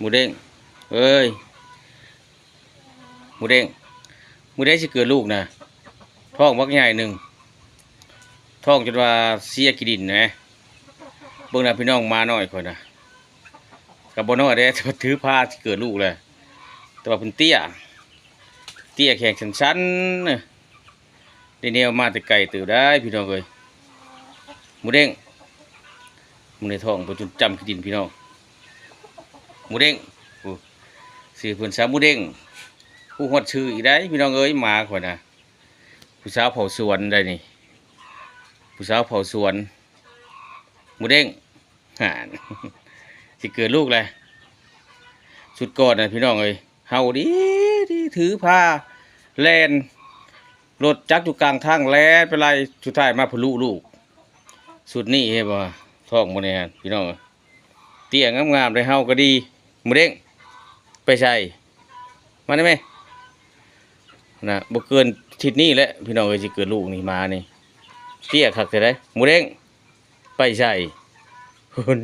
ໝູເດ້ງເອີຍ ໝູເດ້ງ ມື້ໃດຊິເກີດລູກນະ? ທ້ອງບັກໃຫຍ່ໜຶ່ງ ທ້ອງຈົນວ່າເສຍຂີ້ດິນແຫຼະ. ເບິ່ງນະພີ່ນ້ອງ ໝານ້ອຍຂ້ອຍນະ ກໍບໍ່ນ້ອຍເດ້ ຖືພາຊິເກີດລູກແຫຼະ. ແຕ່ວ່າເພິ່ນເຕ້ຍ ເຕ້ຍແຂງສັ້ນໆ ໄດ້ແນວມາແຕ່ໄກເຕີບໄດ໋ພີ່ນ້ອງເອີຍ. ໝູເດ້ງ ມື້ນີ້ທ້ອງໄປຈົນຈ້ຳຂີ້ດິນພີ່ນ້ອງ. ໝູເດ້ງ ໂອ້ ຊື່ເພິ່ນສາວໝູເດ້ງ ຮູ້ຮອດຊື່ອີກໄດ໋ພີ່ນ້ອງເອີຍ. ໝາຂ້ອຍນະ ຜູ້ສາວເຝົ້າສວນໄດ໋ນີ້ ຜູ້ສາວເຝົ້າສວນ. ໝູເດ້ງ ຫັ້ນ ຊິເກີດລູກແຫຼະ. ຊຸດກ່ອນນະພີ່ນ້ອງເອີຍ ເຫົ່າດີໆ ຖືພາແລ່ນ ລົດຈັກຢູ່ກາງທາງແລ່ນໄປໄລ່ ສຸດທ້າຍມາພະລຸລູກ. ຊຸດນີ້ເຫັນບໍ່ ທ້ອງບໍ່ແນ່ພີ່ນ້ອງເອີຍ ເຕ້ຍງາມໆ ໄດ້ເຫົ່າກໍດີ. ໝູເດ້ງ ໄປໃສ? ມາໄດ້ແມ? ນະ ບໍ່ເກີນທິດນີ້ແຫຼະພີ່ນ້ອງເອີຍ ຊິເກີດລູກນີ້. ໝານີ້ເຕ້ຍຄັກແທ້ໃດ໋. ໝູເດ້ງ ໄປໃສ? ພຸ້ນ